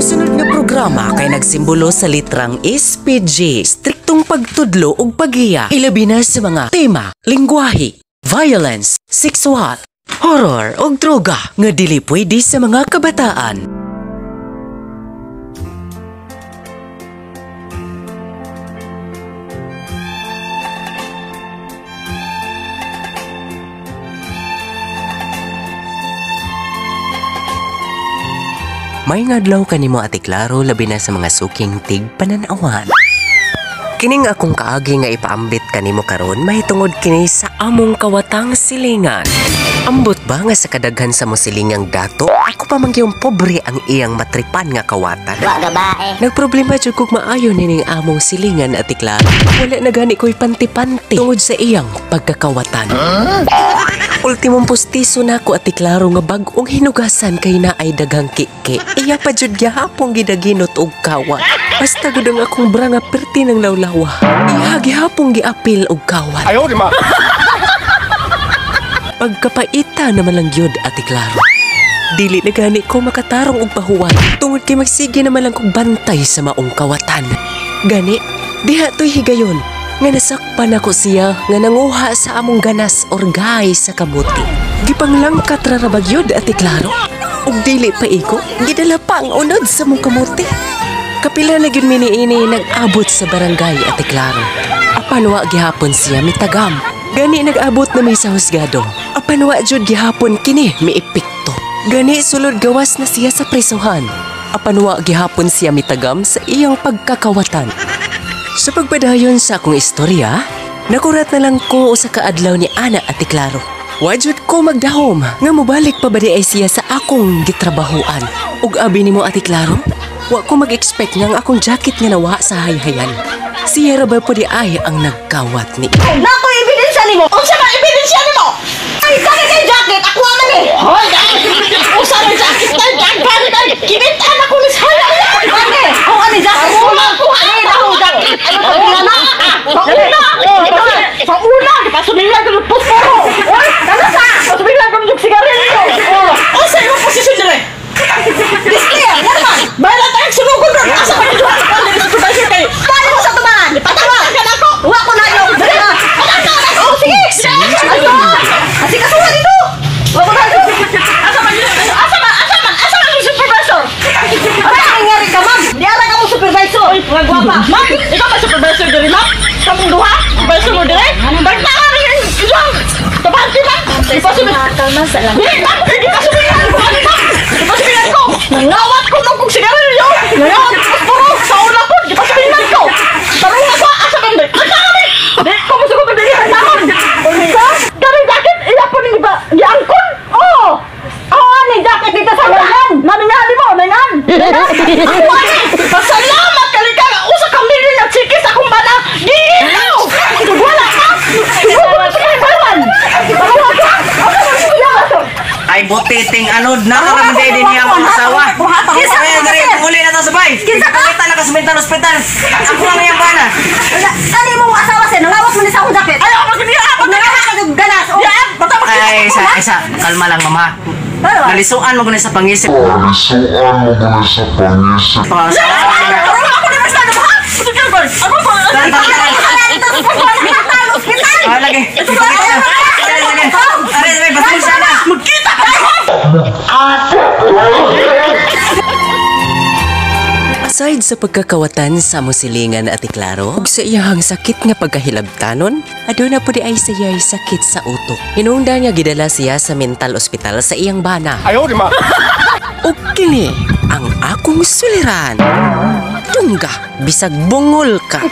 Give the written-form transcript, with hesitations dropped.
Mosunod nga programa kay nagsimbolo sa litrang SPG, striktong pagtudlo ug paghiya, ilabi na sa mga tema, lingwahe, violence, sexual, horror ug droga nga dili pwede sa mga kabataan. May ngadlaw kanimo Ate Klaro labi na sa mga suking tig pananawan. Kining akong kaagi nga ipaambit kanimo karon mahitungod kini sa among kawatang silingan. Ambot ba nga sa kadaghan sa mo silingang dato, ako pa man gyud pobre ang iyang matripan nga kawatan. Wa gabae. Nagproblema jud kog maayo nining among silingan Ate Klaro. Wala na gani ko'y panti-panti tungod sa iyang pagkakawatan. Huh? Ultimong postiso na ako Ate Klaro nga bag-ong hinugasan kay naay daghang kiki. Iya pa jud gihapong gidaginot og kawat. Basta gud ang akong bra nga perti ng lawlawa. Iya gihapong giapil og kawat. Ayaw di ma. Pagkapaita naman lang gyud Ate Klaro. Dili na gani ko makatarong og pahuwat tungod kay magsige naman lang kog bantay sa maong kawatan. Gani diha toy higayon nga nasakpan ako siya nga nanguha sa among ganas orgay sa kamuti. Gipanglangkat ra ra gyud Ate Klaro. Ug dili pa iko, gidala pa ang unod sa mong kamuti. Kapila na gyud mi niini nag-abot sa barangay Ate Klaro. Apan wa gihapon siya mitagam. Gani nag-abot na may sa husgado. Apan wa jud gihapon kini miepekto. Gani sulod gawas na siya sa presohan. Apan wa gihapon siya mitagam sa iyang pagkakawatan. Sa pagpadayon sa akong istorya, nakurat na lang ko usa ka adlaw ni Ana Ate Klaro. Wajud ko magdahom nga mobalik pa ba di ay siya sa akong gitrabahuan. Ug abi nimo Ate Klaro, wa ko mag-expect nga ang akong jacket nga nawa sa hayhayan. Siya ra ba po di ay ang nagkawat ni. Nako ebidensya nimo. Unsa ba ebidensya nimo? Ay, kani kay jacket ako man eh. Hoy, usa man jacket tay, daghan tay. Kinit-an ako ni sa. Kani, ako ani jacket. Ay, ako jacket. Sa una, sa una, gipasumilan ko ng posporo. Oy, kana sa. Pasumilan ko ng sigarilyo. Unsa imong posisyon dire? Disclear, naman. Bayla tayong sunugon ron. Asa pa yung supervisor kay? Paano mo sa tubangan? Patawag ka na ako. Wa ko na yung. Patawag ka ako. Sige. Ayo. Asi kasuhan dito. Wa ko na. Asa man yun? Asa man? Asa man? Asa man yung supervisor? Asa nangyari ka, ma'am? Di ara ka mo supervisor. Oy, mga gwapa. Ma'am, ikaw ba supervisor diri, ma'am? Kamong duha? Supervisor mo diri? Bagtangan rin yung isang tabante, ma'am. Ipasumilan. Dili, ma'am. Ipasumilan ko. Ano, ma'am? Ipasumilan ko. Nangawat ko nung kong sigarilyo. Nangawat ko puro. Sa una po, ipasumilan ko. Tarong ako, asa man diri? Asa man? Di ko musugot ang diri. Ma'am. Galing jacket, iya po ni ba? Giangkon? Oh. Ako ani jacket dito sa layan. Naningali mo, nangan. Ako ani. Pasalamat kali ka. Usa ka million nga chikis akong bana. Giinaw. Wala ka. Wala ka bawan. Ay butiting anod na ka naman din niya ang asawa. Kinsa ka, Ay, dali, sir? uli na to sabay. Kinsa ka? Kita na ka sa mental hospital. Ako lang iyang bana. Kani mong asawa sir, nangawat mo ni sa akong jacket. Ay, ako maginiya. Nangawat ka og ganas. Oh. Ay, isa, isa. Kalma lang, mama. Nalisuan mo gani sa pangisip. Nalisuan mo gani sa pangisip. Ako ni Mr. Ha? Ako ba? Ah, lagi. Ipakita na. Ay, lagi. Ay, lagi. Pasensya na. Magkita ka. Aside sa pagkakawatan sa musilingan Ate Klaro, ug sa iyahang sakit nga pagkahilabtanon, aduna po di ay siya'y sakit sa utok. Hinungdan nga gidala siya sa mental ospital sa iyang bana. Ayaw di ma. Ug kini ang akong suliran. Tungga, bisag bungol ka.